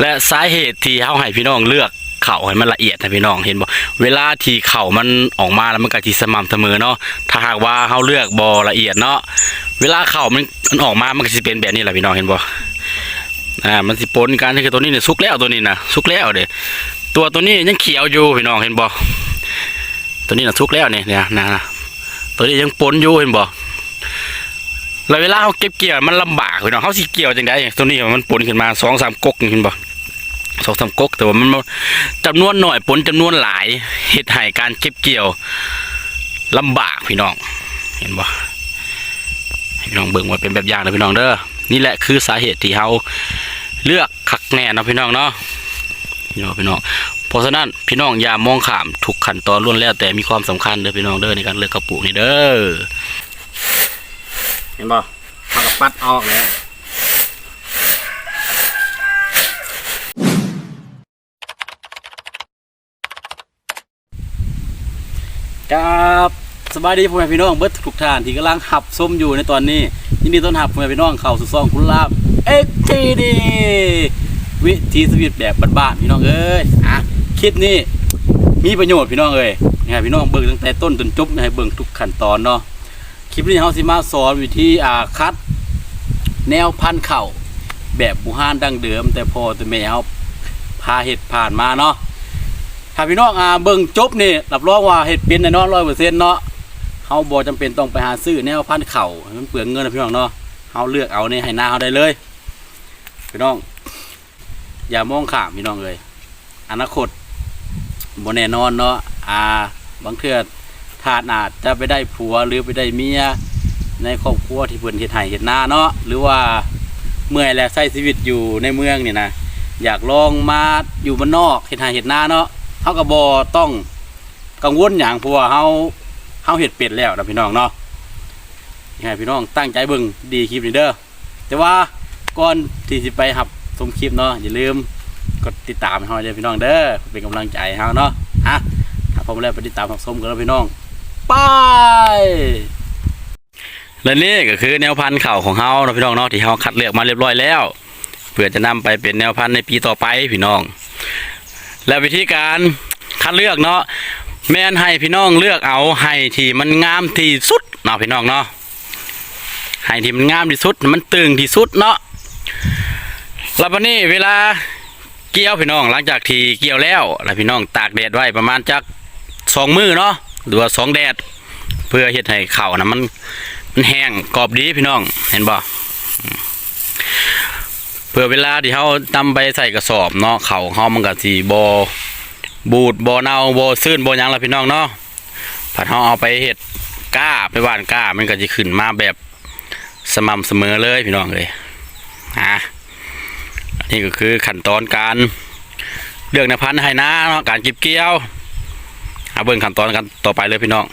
ແລະ ສາເຫດທີ່ເຮົາໃຫ້ພີ່ນ້ອງເລືອກເຂົ້າໃຫ້ມັນລະອຽດນະພີ່ນ້ອງ ເຫັນບໍ່? ເວລາທີ່ເຂົ້າມັນອອກມາແລ້ວ ມັນກໍຊິສະໝ່ຳສະເໝີເນາະ. ຖ້າຫາກວ່າເຮົາເລືອກບໍ່ລະອຽດເນາະ ເວລາເຂົ້າມັນ ມັນອອກມາ ມັນກໍຊິເປັນແບບນີ້ລະພີ່ນ້ອງ ເຫັນບໍ່? ອ່າ ມັນຊິປົນກັນ. ຄືຕົວນີ້ນີ້ສຸກແລ້ວ ຕົວນີ້ນະສຸກແລ້ວເດ້. ຕົວ ຕົວນີ້ຍັງຂຽວຢູ່ພີ່ນ້ອງ ເຫັນບໍ່? ຕົວນີ້ນະສຸກແລ້ວນີ້ ນີ້ນະ ຕົວນີ້ຍັງປົນຢູ່ ເຫັນບໍ່? ແລ້ວເວລາເຮົາເກັບກ່ຽວມັນລຳບາກພີ່ນ້ອງ ເຮົາຊິກ່ຽວຈັ່ງໃດ? ຕົວນີ້ມັນປົນຂຶ້ນມາສອງສາມກົກ ເຫັນບໍ່? ສອງສາມກົກ ແຕ່ວ່າມັນ ຈຳນວນໜ້ອຍປົນຈຳນວນຫຼາຍ ເຮັດໃຫ້ການເກັບກ່ຽວລຳບາກພີ່ນ້ອງ ເຫັນບໍ່? ໃຫ້ພີ່ນ້ອງເບິ່ງໄວ້ເປັນແບບຢ່າງເດີພີ່ນ້ອງເດີ. ນີ້ແຫຼະຄືສາເຫດທີ່ເຮົາເລືອກຄັກແນ່ເນາະພີ່ນ້ອງເນາະ ເນາະພີ່ນ້ອງ. ເພາະສະນັ້ນພີ່ນ້ອງຢ່າມອງຂ້າມ ທຸກຂັ້ນຕອນລ້ວນແລ້ວແຕ່ມີຄວາມສຳຄັນເດີພີ່ນ້ອງເດີ ໃນການເລືອກເຂົ້າປູກນີ້ເດີ. ເຫັນບໍ່? ເຮົາກໍປັດອອກແລ້ວ. ກາບສະບາຍດີພໍ່ແມ່ພີ່ນ້ອງເບິດທຸກໆທ່ານທີ່ກຳລັງຮັບຊົມຢູ່ໃນຕອນນີ້. ຍິນດີຕ້ອນຮັບພໍ່ແມ່ພີ່ນ້ອງເຂົ້າສູ່ຊ່ອງຄຸນລາບ ເອັຟທີດີ ວິຖີຊີວິດແບບບ້ານໆ ພີ່ນ້ອງເອີຍ. ອ່ະ ຄລິບນີ້ມີປະໂຫຍດພີ່ນ້ອງເອີຍ ໃຫ້ພີ່ນ້ອງເບິ່ງຕັ້ງແຕ່ຕົ້ນຈົນຈົບ ໃຫ້ເບິ່ງທຸກຂັ້ນຕອນເນາະ. ຄລິບນີ້ເຮົາຊິມາສອນວິທີ ອ່າ ຄັດແນວພັນເຂົ້າແບບບູຮານດັ້ງເດີມ ແຕ່ພໍ່ແຕ່ແມ່ເຮົາພາເຮັດຜ່ານມາເນາະ. ຖ້າພີ່ນ້ອງ ອ່າ ເບິ່ງຈົບນີ້ ຮັບຮອງວ່າເຮັດເປັນແນ່ນອນຮ້ອຍເປີເຊັນເນາະ. ເຮົາບໍ່ຈຳເປັນຕ້ອງໄປຫາຊື້ແນວພັນເຂົ້າໃຫ້ມັນເປືອງເງິນນະພີ່ນ້ອງເນາະ. ເຮົາເລືອກເອົາໃນໄຮ່ນາເຮົາໄດ້ເລີຍພີ່ນ້ອງ. ຢ່າມອງຂ້າມພີ່ນ້ອງເອີຍ ອະນາຄົດບໍ່ແນ່ນອນເນາະ. ອ່າ ບາງເທື່ອທ່ານອາດຈະໄປໄດ້ຜົວ ຫຼື ໄປໄດ້ເມຍໃນຄອບຄົວທີ່ເພິ່ນເຮັດໄຮ່ເຮັດນາເນາະ ຫຼືວ່າເມື່ອຍແລ້ວໃຊ້ຊີວິດຢູ່ໃນເມືອງນີ້ນະ ຢາກລອງມາຢູ່ບ້ານນອກເຮັດໄຮ່ເຮັດນາເນາະ. ເຮົາກໍບໍ່ຕ້ອງກັງວົນຫຍັງ ເພາະວ່າເຮົາ ເຮົາເຮັດເປັນແລ້ວນະພີ່ນ້ອງເນາະ. ໃຫ້ພີ່ນ້ອງຕັ້ງໃຈເບິ່ງດີຄລິບນີ້ເດີ. ແຕ່ວ່າກ່ອນທີ່ຊິໄປຮັບຊົມຄລິບເນາະ ຢ່າລືມກົດຕິດຕາມໃຫ້ເຮົາເດີພີ່ນ້ອງເດີ ເປັນກຳລັງໃຈໃຫ້ເຮົາເນາະ. ອ່ະ ຖ້າພ້ອມແລ້ວໄປຕິດຕາມຮັບຊົມກັນເດີພີ່ນ້ອງ ໄປ. ແລະນີ້ກໍຄືແນວພັນເຂົ້າຂອງເຮົາເນາະພີ່ນ້ອງເນາະ ທີ່ເຮົາຄັດເລືອກມາຮຽບຮ້ອຍແລ້ວ ເພື່ອຈະນຳໄປເປັນແນວພັນໃນປີຕໍ່ໄປພີ່ນ້ອງ. ແລະວິທີການຄັດເລືອກເນາະ ແມ່ນໃຫ້ພີ່ນ້ອງເລືອກເອົາໄຮ່ທີ່ມັນງາມທີ່ສຸດເນາະພີ່ນ້ອງເນາະ. ໄຮ່ທີ່ມັນງາມທີ່ສຸດ ມັນຕຶງທີ່ສຸດເນາະ. ແລ້ວບັດນີ້ເວລາກ່ຽວພີ່ນ້ອງ ຫຼັງຈາກທີ່ກ່ຽວແລ້ວ ແລ້ວພີ່ນ້ອງຕາກແດດໄວ້ປະມານຈັກສອງມື້ເນາະ ຫຼືວ່າສອງແດດ ເພື່ອເຮັດໃຫ້ເຂົ້ານະມັນ ມັນແຫ້ງກອບດີພີ່ນ້ອງ ເຫັນບໍ່? ເພື່ອເວລາທີ່ເຮົານຳໄປໃສ່ກະສອບເນາະ ເຂົ້າເຮົາມັນກໍຊິບໍ່ບູດ ບໍ່ເນົ່າ ບໍ່ຊືນ ບໍ່ຫຍັງລະພີ່ນ້ອງເນາະ. ພັດເຮົາເອົາໄປເຮັດກ້າ ໄປຫວ່ານກ້າ ມັນກໍຊິຂຶ້ນມາແບບສະໝ່ຳສະເໝີເລີຍພີ່ນ້ອງເອີຍ. ອ່າ ອັນນີ້ກໍຄືຂັ້ນຕອນການເລືອກນາຍພັນໄຮ່ນາເນາະ ການເກັບກ່ຽວ. ເອົາເບິ່ງຂັ້ນຕອນກັນຕໍ່ໄປເລີຍພີ່ນ້ອງ.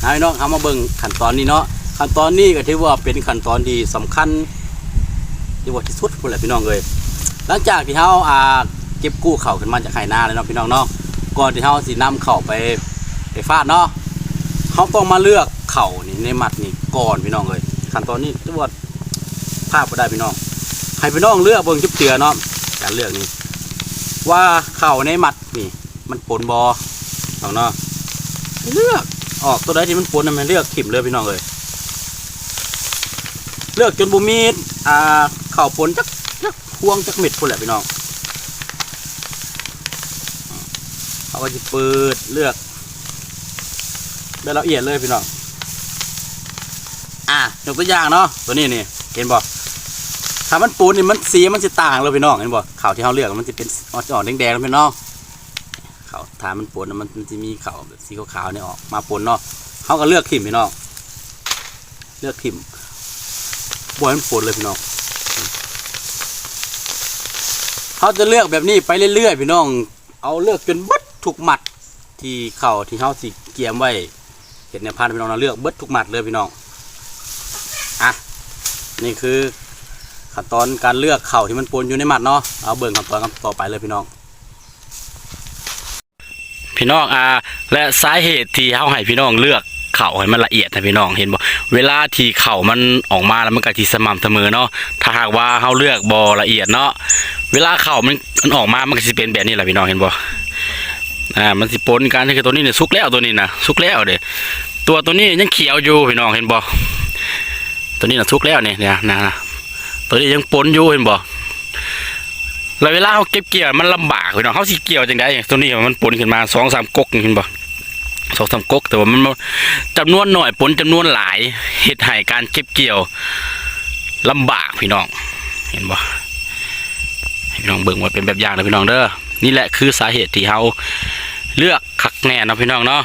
ອ່າ ພີ່ນ້ອງ ເຮົາມາເບິ່ງຂັ້ນຕອນນີ້ເນາະ. ຂັ້ນຕອນນີ້ກໍຖືວ່າເປັນຂັ້ນຕອນທີ່ສຳຄັນ ທີ່ວ່າທີ່ສຸດພຸ້ນແຫຼະພີ່ນ້ອງເອີຍ. ຫຼັງຈາກທີ່ເຮົາ ອ່າ ເກັບກູ້ເຂົ້າຂຶ້ນມາຈາກໄຮ່ນາແລ້ວເນາະພີ່ນ້ອງເນາະ, ກ່ອນທີ່ເຮົາຊິນຳເຂົ້າໄປ ໄປຟາດເນາະ, ເຮົາຕ້ອງມາເລືອກເຂົ້ານີ້ໃນມັດນີ້ກ່ອນພີ່ນ້ອງເອີຍ. ຂັ້ນຕອນນີ້ຖືວ່າພາດບໍ່ໄດ້ພີ່ນ້ອງ. ໃຫ້ພີ່ນ້ອງເລືອກເບິ່ງຈັກເທື່ອເນາະ, ການເລືອກນີ້ ວ່າເຂົ້າໃນມັດນີ້ ມັນປົນບໍ່ ເນາະ. ເລືອກອອກຕົວໃດທີ່ມັນປົນນະ ແມ່ນເລືອກຖິ້ມເລີຍພີ່ນ້ອງເອີຍ. ເລືອກຈົນບໍ່ມີ ອ່າ ເຂົ້າປົນຈັກ ຈັກພວງຈັກເມັດພຸ້ນແຫຼະພີ່ນ້ອງ. ເຮົາກໍຊິເປີດເລືອກແບບລະອຽດເລີຍພີ່ນ້ອງ. ອ່າ ຍົກຕົວຢ່າງເນາະ ຕົວນີ້ນີ້ ເຫັນບໍ່? ຖ້າມັນປົນນີ້ ມັນ ສີມັນຊິຕ່າງເລີຍພີ່ນ້ອງ ເຫັນບໍ່? ເຂົ້າທີ່ເຮົາເລືອກມັນຊິເປັນ ອອກ ອອກແດງໆ ພີ່ນ້ອງ. ເຂົ້າ ຖ້າມັນປົນ ມັນ ມັນຊິມີເຂົ້າແບບສີຂາວໆນີ້ອອກມາປົນເນາະ. ເຮົາກໍເລືອກຖິ້ມພີ່ນ້ອງ ເລືອກຖິ້ມ ບໍ່ໃຫ້ມັນປົນເລີຍພີ່ນ້ອງ. ເຮົາຈະເລືອກແບບນີ້ໄປເລື້ອຍໆ ພີ່ນ້ອງ, ເອົາເລືອກຈົນເບິດທຸກມັດທີ່ເຂົ້າທີ່ເຮົາຊິກຽມໄວ້ເຮັດແນວພັນພີ່ນ້ອງເນາະ, ເລືອກເບິດທຸກມັດເລີຍພີ່ນ້ອງ. ອ່ະ ນີ້ຄືຂັ້ນຕອນການເລືອກເຂົ້າທີ່ມັນປົນຢູ່ໃນມັດເນາະ. ເອົາເບິ່ງຂັ້ນຕອນກັນຕໍ່ໄປເລີຍພີ່ນ້ອງ. ພີ່ນ້ອງ ອ່າ ແລະ ສາເຫດທີ່ເຮົາໃຫ້ພີ່ນ້ອງເລືອກເຂົ້າໃຫ້ມັນລະອຽດນະພີ່ນ້ອງ ເຫັນບໍ່? ເວລາທີ່ເຂົ້າມັນອອກມາແລ້ວ ມັນກໍຊິສະໝ່ຳສະເໝີເນາະ. ຖ້າຫາກວ່າເຮົາເລືອກບໍ່ລະອຽດເນາະ ເວລາເຂົ້າມັນ ມັນອອກມາ ມັນກໍຊິເປັນແບບນີ້ແຫຼະ ພີ່ນ້ອງເຫັນບໍ່? ອ່າ ມັນຊິປົນກັນ. ຄືຕົວນີ້ນີ້ສຸກແລ້ວ ຕົວນີ້ນະສຸກແລ້ວເດ້. ຕົວ ຕົວນີ້ຍັງຂຽວຢູ່ ພີ່ນ້ອງເຫັນບໍ່? ຕົວນີ້ນະສຸກແລ້ວນີ້ ນີ້ນະ ຕົວນີ້ຍັງປົນຢູ່ ເຫັນບໍ່? ແລ້ວເວລາເຮົາເກັບກ່ຽວມັນລຳບາກ ພີ່ນ້ອງ. ເຮົາຊິກ່ຽວຈັ່ງໃດ? ຕົວນີ້ມັນປົນຂຶ້ນມາສອງສາມກົກ ເຫັນບໍ່? ສອງສາມກົກ ແຕ່ວ່າມັນ ຈຳນວນໜ້ອຍປົນຈຳນວນຫຼາຍ ເຮັດໃຫ້ການເກັບກ່ຽວລຳບາກ ພີ່ນ້ອງເຫັນບໍ່? ໃຫ້ພີ່ນ້ອງເບິ່ງໄວ້ເປັນແບບຢ່າງເດີ ພີ່ນ້ອງເດີ. ນີ້ແຫຼະຄືສາເຫດທີ່ເຮົາເລືອກຄັກແນ່ເນາະ ພີ່ນ້ອງເນາະ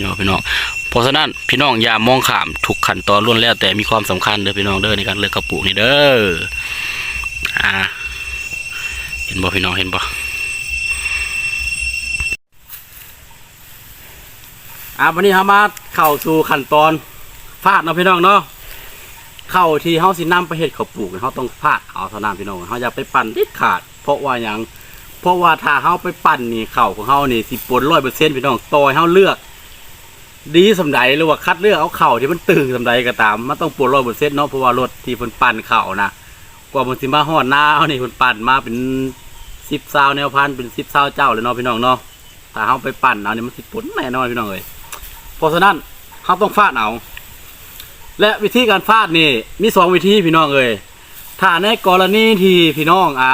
ເນາະ ພີ່ນ້ອງ. ເພາະສະນັ້ນ ພີ່ນ້ອງຢ່າມອງຂ້າມ ທຸກຂັ້ນຕອນລ້ວນແລ້ວແຕ່ມີຄວາມສຳຄັນເດີ ພີ່ນ້ອງເດີ ໃນການເລືອກເຂົ້າປູກນີ້ເດີ. ອ່າ ເຫັນບໍ່ ພີ່ນ້ອງເຫັນບໍ່? ອ່າ ບັດນີ້ເຮົາມາເຂົ້າສູ່ຂັ້ນຕອນຟາດເນາະ ພີ່ນ້ອງເນາະ. ເຂົ້າທີ່ເຮົາຊິນຳໄປເຮັດເຂົ້າປູກ ເຮົາຕ້ອງຟາດເອົາເທົ່ານັ້ນ ພີ່ນ້ອງ. ເຮົາຢ່າໄປປັ່ນເດັດຂາດ. ເພາະວ່າຫຍັງ? ເພາະວ່າຖ້າເຮົາໄປປັ່ນນີ້ ເຂົ້າຂອງເຮົານີ້ຊິປົນຮ້ອຍເປີເຊັນ ພີ່ນ້ອງ. ຕໍ່ໃຫ້ເຮົາເລືອກດີສ່ຳໃດ ຫຼືວ່າຄັດເລືອກເອົາເຂົ້າທີ່ມັນຕຶງສ່ຳໃດກໍຕາມ ມັນຕ້ອງປົນຮ້ອຍເປີເຊັນເນາະ. ເພາະວ່າລົດທີ່ເພິ່ນປັ່ນເຂົ້ານະ ກວ່າມັນຊິມາຮອດນາເຮົານີ້ ເພິ່ນປັ່ນມາເປັນສິບຊາວແນວພັນ ເປັນສິບຊາວເຈົ້າເລີຍເນາະ ພີ່ນ້ອງເນາະ. ຖ້າເຮົາໄປປັ່ນເອົານີ້ ມັນຊິປົນແນ່ນອນ ພີ່ນ້ອງເອີຍ. ເພາະສະນັ້ນ ເຮົາຕ້ອງຟາດເອົາ ແລະ ວິທີການຟາດນີ້ມີສອງວິທີ ພີ່ນ້ອງເອີຍ. ຖ້າໃນກໍລະນີທີ່ພີ່ນ້ອງ ອ່າ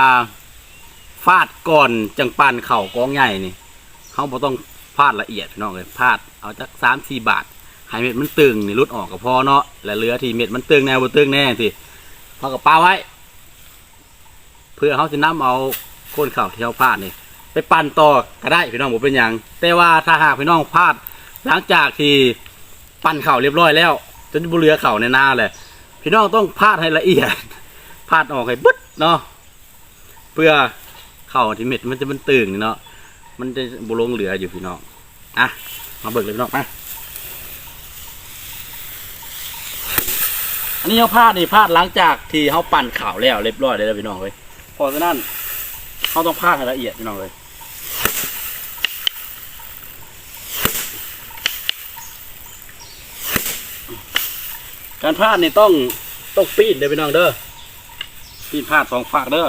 ຟາດກ່ອນຈັ່ງປັ່ນເຂົ້າກອງໃຫຍ່ນີ້ ເຮົາບໍ່ຕ້ອງຟາດລະອຽດ ພີ່ນ້ອງເອີຍ. ຟາດເອົາຈັກສາມສີ່ບາດ ໃຫ້ເມັດມັນຕຶງນີ້ຫຼຸດອອກກໍພໍເນາະ ແລະ ເຫຼືອທີ່ເມັດມັນຕຶງແນ່ບໍ່ຕຶງແນ່ຈັ່ງຊີ້ ເຮົາກໍປະໄວ້ ເພື່ອເຮົາຊິນຳເອົາໂຄນເຂົ້າທີ່ເຮົາຟາດນີ້ໄປປັ່ນຕໍ່ກໍໄດ້ ພີ່ນ້ອງ ບໍ່ເປັນຫຍັງ. ແຕ່ວ່າຖ້າຫາກພີ່ນ້ອງຟາດຫຼັງຈາກທີ່ປັ່ນເຂົ້າລຽບຮ້ອຍແລ້ວ ຈົນບໍ່ເຫຼືອເຂົ້າໃນນາແຫຼະ ພີ່ນ້ອງຕ້ອງຟາດໃຫ້ລະອຽດ ຟາດອອກໃຫ້ເບິດເນາະ ເພື່ອເຂົ້າທີ່ເມັດມັນຈະມັນຕຶງນີ້ເນາະ ມັນຈະບໍ່ຫຼົງເຫຼືອຢູ່ ພີ່ນ້ອງ. ອ່ະ ມາເບິ່ງເລີຍພີ່ນ້ອງ ມາ. ອັນນີ້ເຮົາຟາດນີ້ ຟາດຫຼັງຈາກທີ່ເຮົາປັ່ນເຂົ້າແລ້ວລຽບຮ້ອຍແລ້ວເດີພີ່ນ້ອງເອີຍ. ເພາະສະນັ້ນ ເຮົາຕ້ອງຟາດໃຫ້ລະອຽດພີ່ນ້ອງເອີຍ. ການຟາດນີ້ຕ້ອງ ຕ້ອງປີ້ນເດີພີ່ນ້ອງເດີ ປີ້ນຟາດສອງຟາກເດີ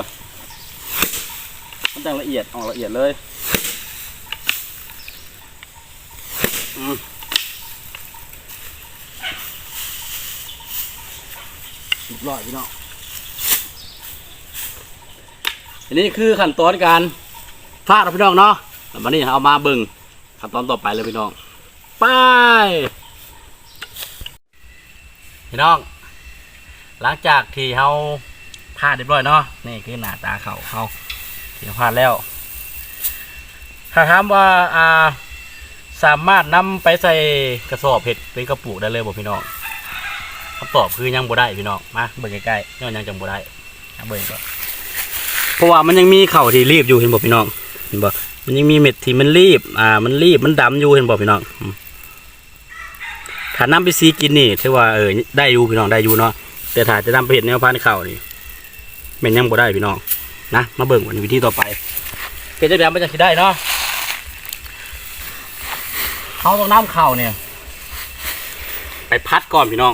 ມັນຈັ່ງລະອຽດ ອອກລະອຽດເລີຍ. ອືມ ຮຽບຮ້ອຍພີ່ນ້ອງ. ອັນນີ້ຄືຂັ້ນຕອນການຟາດເນາະພີ່ນ້ອງເນາະ. ແລ້ວບັດນີ້ເຮົາມາເບິ່ງຂັ້ນຕອນຕໍ່ໄປເລີຍພີ່ນ້ອງ ໄປ. ພີ່ນ້ອງ ຫຼັງຈາກທີ່ເຮົາຟາດຮຽບຮ້ອຍເນາະ ນີ້ຄືໜ້າຕາເຂົ້າເຮົາທີ່ເຮົາຟາດແລ້ວ. ຖ້າຖາມວ່າ ອ່າ ສາມາດນຳໄປໃສ່ກະສອບເຮັດເປັນເຂົ້າປູກໄດ້ເລີຍບໍ່ພີ່ນ້ອງ? ຄຳຕອບຄືຍັງບໍ່ໄດ້ພີ່ນ້ອງ. ມາເບິ່ງໃກ້ໆ ຍ້ອນຫຍັງຈັ່ງບໍ່ໄດ້ ມາເບິ່ງກ່ອນ. ເພາະວ່າມັນຍັງມີເຂົ້າທີ່ລີບຢູ່ ເຫັນບໍ່ພີ່ນ້ອງ? ເຫັນບໍ່? ມັນຍັງມີເມັດທີ່ມັນລີບ ອ່າ ມັນລີບ ມັນດຳຢູ່ ເຫັນບໍ່ພີ່ນ້ອງ? ອືມ ຖ້ານຳໄປສີກິນນີ້ຖືວ່າ ເອີ ໄດ້ຢູ່ພີ່ນ້ອງ ໄດ້ຢູ່ເນາະ. ແຕ່ຖ້າຈະນຳໄປເຮັດແນວພັນເຂົ້ານີ້ ແມ່ນຍັງບໍ່ໄດ້ພີ່ນ້ອງນະ. ມາເບິ່ງບັດນີ້ວິທີຕໍ່ໄປ ເຮັດຈັ່ງໃດມັນຈັ່ງຊິໄດ້ເນາະ. ເຮົາຕ້ອງນຳເຂົ້ານີ້ໄປພັດກ່ອນພີ່ນ້ອງ.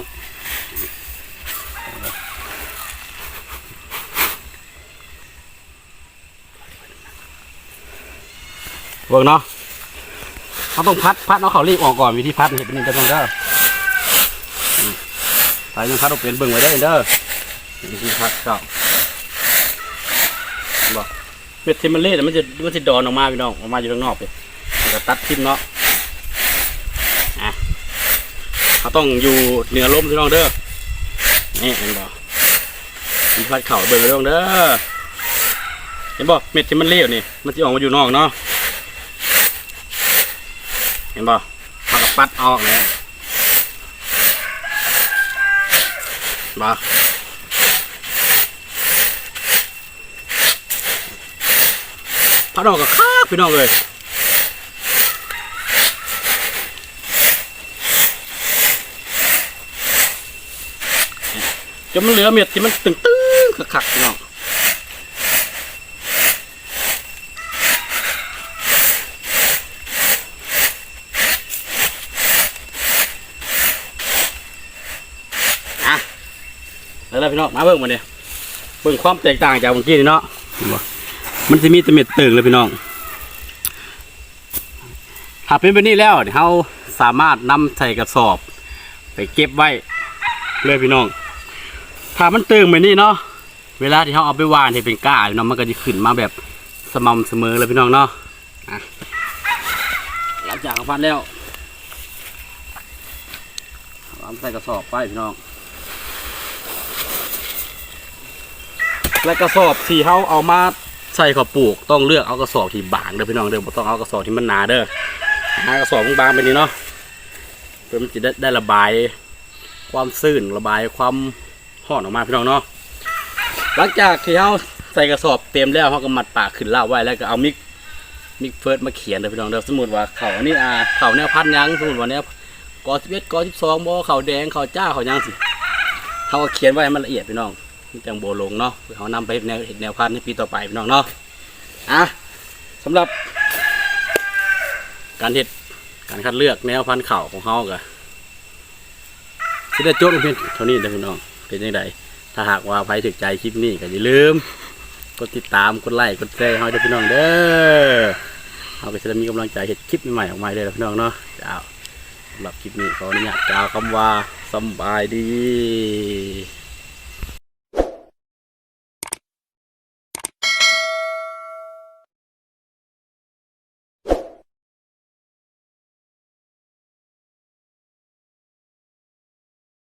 ເບິ່ງເນາະ ເຮົາຕ້ອງພັດ ພັດເອົາເຂົ້າລີບອອກກ່ອນ. ວິທີພັດເຮັດແບບນີ້ເດີພີ່ນ້ອງເດີ. ໃຜຍັງພັດບໍ່ເປັນເບິ່ງໄວ້ເດີ ເດີ. ວິທີພັດເຂົ້າ ເຫັນບໍ່? ເມັດທີ່ມັນລີບມັນຊິ ມັນຊິດອນອອກມາພີ່ນ້ອງ ອອກມາຢູ່ທາງນອກພີ້ ເຮົາກໍຕັດຖິ້ມເນາະ. ອ່ະ ເຮົາຕ້ອງຢູ່ເໜືອລົມພີ່ນ້ອງເດີ. ນີ້ເຫັນບໍ່? ມັນພັດເຂົ້າ ເບິ່ງເດີພີ່ນ້ອງເດີ. ເຫັນບໍ່? ເມັດທີ່ມັນເລວນີ້ ມັນຊິອອກມາຢູ່ນອກເນາະ. ເຫັນບໍ່? ເຮົາກໍປັດອອກແຫຼະ ເຫັນບໍ່? ພັດອອກກໍຄັກພີ່ນ້ອງເອີຍ. ຈົນມັນເຫຼືອເມັດທີ່ມັນຕຶງໆ ຄັກໆ ພີ່ນ້ອງ. ເ ແລ້ວພີ່ນ້ອງ ມາເບິ່ງບາດນີ້ ເບິ່ງຄວາມແຕກຕ່າງຈາກເມື່ອກີ້ນີ້ເນາະ ເຫັນບໍ່? ມັນຊິມີແຕ່ເມັດເຕີງເລີຍພີ່ນ້ອງ. ຖ້າເປັນແບບນີ້ແລ້ວ ເຮົາສາມາດນຳໃສ່ກະສອບໄປເກັບໄວ້ເລີຍພີ່ນ້ອງ. ຖ້າມັນເຕີງແບບນີ້ເນາະ ເວລາທີ່ເຮົາເອົາໄປຫວ່ານເຮັດເປັນກ້າເນາະ ມັນກໍຈະຂຶ້ນມາແບບສະໝ່ຳສະເໝີເລີຍພີ່ນ້ອງເນາະ. ອ່ະ ຫຼັງຈາກເຮົາພັນແລ້ວ ເອົາໃສ່ກະສອບໄວ້ພີ່ນ້ອງ. ແລະ ກະສອບທີ່ເຮົາເອົາມາໃສ່ເຂົ້າປູກ ຕ້ອງເລືອກເອົາກະສອບທີ່ບາງເດີພີ່ນ້ອງເດີ ບໍ່ຕ້ອງເອົາກະສອບທີ່ມັນໜາເດີ. ຫາກະສອບບາງໆແບບນີ້ເນາະ ເພື່ອມັນຈະໄດ້ ໄດ້ລະບາຍຄວາມຊື້ນ ລະບາຍຄວາມຮ້ອນອອກມາພີ່ນ້ອງເນາະ. ຫຼັງຈາກທີ່ເຮົາໃສ່ກະສອບເຕັມແລ້ວ ເຮົາກໍມັດປາກຂຶ້ນລາບໄວ້ ແລ້ວກໍເອົາມິກ ມິກເຟີດມາຂຽນເດີພີ່ນ້ອງເດີ. ສົມມຸດວ່າເຂົ້າອັນນີ້ ອ່າ ເຂົ້າແນວພັນຫຍັງ ສົມມຸດວ່າແນວ ກ ສິບເອັດ ກ ສິບສອງ ບໍ່ ເຂົ້າແດງ ເຂົ້າຈ້າ ເຂົ້າຫຍັງຊີ້ ເຮົາກໍຂຽນໄວ້ໃຫ້ມັນລະອຽດພີ່ນ້ອງ ມັນຈັ່ງບໍ່ຫຼົງເນາະ ເພື່ອເຮົານຳໄປເຮັດແນວ ເຮັດແນວພັນໃນປີຕໍ່ໄປພີ່ນ້ອງເນາະ. ອ່ະ ສຳລັບການເຮັດ ການຄັດເລືອກແນວພັນເຂົ້າຂອງເຮົາກໍຊິໄດ້ຈົບລົງພຽງເທົ່ານີ້ເດີພີ່ນ້ອງ. ເປັນຈັ່ງໃດ ຖ້າຫາກວ່າໃຜຖືກໃຈຄລິບນີ້ກໍຢ່າລືມກົດຕິດຕາມ ກົດໄລ ກົດແຊໃຫ້ເຮົາເດີພີ່ນ້ອງເດີ ເຮົາກໍຊິໄດ້ມີກຳລັງໃຈເຮັດຄລິບໃໝ່ໆອອກມາເລື້ອຍໆພີ່ນ້ອງເນາະ. ເຈົ້າ ສຳລັບຄລິບນີ້ຂໍອະນຸຍາດກ່າວຄຳວ່າ ສຳບາຍດີ.